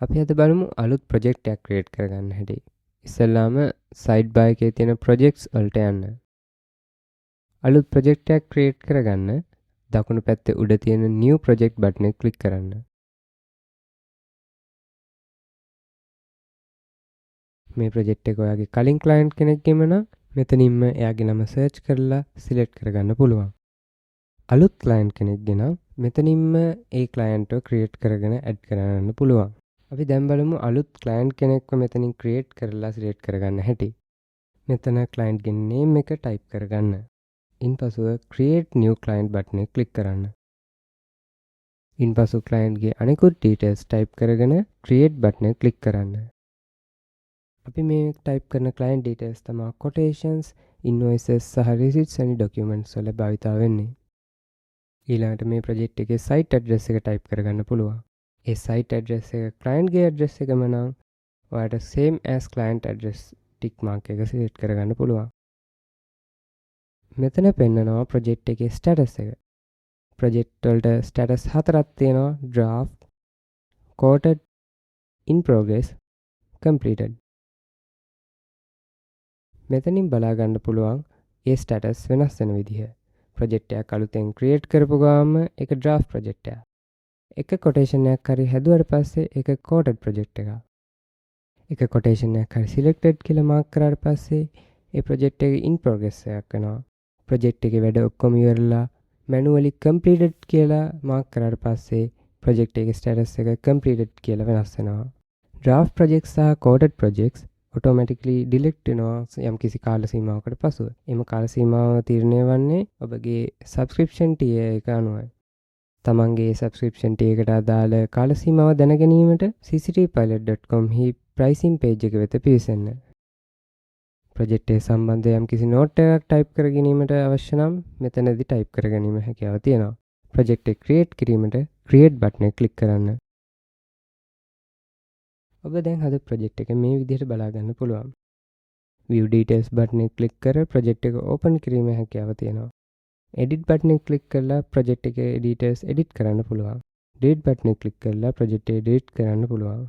අපි අද බලමු අලුත් ප්‍රොජෙක්ට් එකක් ක්‍රියේට් කරගන්න හැටි. ඉස්සෙල්ලාම සයිඩ් බාර් එකේ තියෙන ප්‍රොජෙක්ට්ස් වලට යන්න. අලුත් ප්‍රොජෙක්ට් එකක් ක්‍රියේට් කරගන්න දකුණු පැත්තේ උඩ තියෙන New Project button එක ක්ලික් කරන්න. මේ ප්‍රොජෙක්ට් එක ඔයාගේ කලින් ක්ලයන්ට් කෙනෙක්ගෙම නම් මෙතනින්ම එයාගේ නම සර්ච් කරලා සිලෙක්ට් කරගන්න පුළුවන්. අලුත් ක්ලයන්ට් කෙනෙක්ගේ නම් මෙතනින්ම ඒ ක්ලයන්ට්ව ක්‍රියේට් කරගෙන ඇඩ් කරගන්න පුළුවන්. අපි දැන් බලමු අලුත් ක්ලයන්ට් කෙනෙක්ව මෙතනින් ක්‍රියේට් කරලා සිලෙක්ට් කරගන්න හැටි. මෙතන ක්ලයන්ට්ගේ නේම් එක ටයිප් කරගන්න. ඉන්පසුව Create New Client button එක ක්ලික් කරන්න. ඉන්පසු ක්ලයන්ට්ගේ අනෙකුත් ඩීටේල්ස් ටයිප් කරගෙන Create button එක ක්ලික් කරන්න. අපි මේ ටයිප් කරන ක්ලයන්ට් ඩීටේල්ස් තමා quotations, invoices සහ receipts වැනි ඩොකියුමන්ට්ස් වල භාවිතා වෙන්නේ. ඊළඟට මේ ප්‍රොජෙක්ට් එකේ සයිට් ඇඩ්‍රස් එක ටයිප් කරගන්න පුළුවන්. ඒ සයිට් ඇඩ්‍රස් එක ක්ලයන්ට්ගේ ඇඩ්‍රස් එකම නම් ඔයාට same as client address tick mark එක සිලෙක්ට් කරගන්න පුළුවන්. මෙතන පෙන්නනවා ප්‍රොජෙක්ට් එකේ ස්ටේටස් එක. ප්‍රොජෙක්ට් වලට ස්ටේටස් හතරක් තියෙනවා: draft, quoted, in progress, completed. මෙතනින් බලා ගන්න පුළුවන් ඒ ස්ටේටස් වෙනස් වෙන විදිහ. ප්‍රොජෙක්ට් එකක් අලුතෙන් ක්‍රියේට් කරපු ගාම ඒක ඩ්‍රාෆ්ට් ප්‍රොජෙක්ට් එකක්. එක කොටේෂන් එකක් හරි හැදුවට පස්සේ ඒක කෝටඩ් ප්‍රොජෙක්ට් එකක්. එක කොටේෂන් එකක් හරි සිලෙක්ටඩ් කියලා මාක් කරාට පස්සේ ඒ ප්‍රොජෙක්ට් එක ඉන් ප්‍රෝග්‍රස් එකක් වෙනවා. ප්‍රොජෙක්ට් එකේ වැඩ ඔක්කොම ඉවරලා මැනුවලි කම්ප්ලීටඩ් කියලා මාක් කරාට පස්සේ ප්‍රොජෙක්ට් එකේ ස්ටේටස් එක කම්ප්ලීටඩ් කියලා වෙනස් වෙනවා. ඩ්‍රාෆ්ට් ප්‍රොජෙක්ට්ස් සහ කෝටඩ් ප්‍රොජෙක්ට්ස් ඔටෝමැටිකලි ඩිලීට් වෙනවා යම් කිසි කාල සීමාවකට පසුව. එම කාල සීමාව තීරණය වන්නේ ඔබගේ සබ්ස්ක්‍රිප්ෂන් ටියර් එක අනුවයි. තමන්ගේ සබ්ස්ක්‍රිප්ෂන් ටියර් එකට අදාළ කාල සීමාව දැන ගැනීමට cctpilot.com හි ප්‍රයිසිං පේජ් එක වෙත පිවිසෙන්න. ප්‍රොජෙක්ට් එක සම්බන්ධ යම් කිසි නෝට් එකක් ටයිප් කර ගැනීමට අවශ්‍ය නම් මෙතනදී ටයිප් කර ගැනීම හැකියාව තියෙනවා. ප්‍රොජෙක්ට් එක ක්‍රියේට් කිරීමට ක්‍රියේට් බටන් එක ක්ලික් කරන්න. ඔබ දැන් හදපු ප්‍රොජෙක්ට් එක මේ විදිහට බලා ගන්න පුළුවන්. View Details button එක ක්ලික් කර ප්‍රොජෙක්ට් එක ඕපන් කිරීමේ හැකියාව තියෙනවා. Edit button එක ක්ලික් කරලා ප්‍රොජෙක්ට් එකේ ඩීටේල්ස් එඩිට් කරන්න පුළුවන්. Delete button එක ක්ලික් කරලා ප්‍රොජෙක්ට් එක ඩිලීට් කරන්න පුළුවන්.